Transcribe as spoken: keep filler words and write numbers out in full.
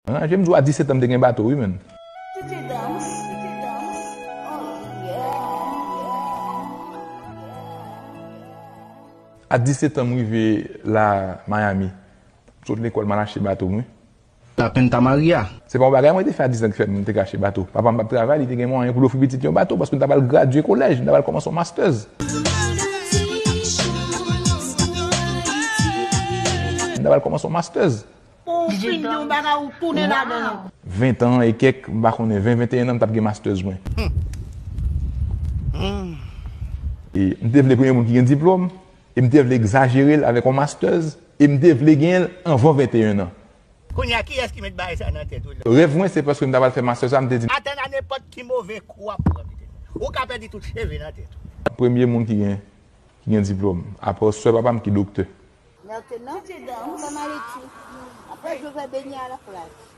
Ranje m di w, a disèt an m te gen bato wi, menn. A disèt an m rive la Miami. M sot lekòl, m al achte bato m wi. La Pinta Maria. Se pa yon bagay mwen te fè a disèt an ki fè m te ka achte bato. Papa m p ap travay, li te gen mwayen pou l ofri pitit li yon bato paske m ta pral gradye kolèj, m ta pral kòmanse yon masters. M ta pral kòmanse yon masters. Ou fin di yon bagay, ou tounen ladan l ankò. Ven tan e kèk, m pa konnen, ven, venteyen an, m t ap gen masters mwen. E m te vle premye moun ki gen diplòm, e m te vle egzajere l avèk yon masters, e m te vle genyen l anvan venteyen an. Kounye a, kiyès ki met bagay sa nan tèt ou la? Rèv mwen, se paske m ta pral fè masters sa, m te di. Atann a nenpòt ki move kou w ap pran, Mitelina. Ou ka pèdi tout cheve nan tèt ou. Premye moun ki gen, ki gen diplòm, apa sè papa m ki doktè. Maintenant, on va mal étudier. Après, je vais baigner à la plage.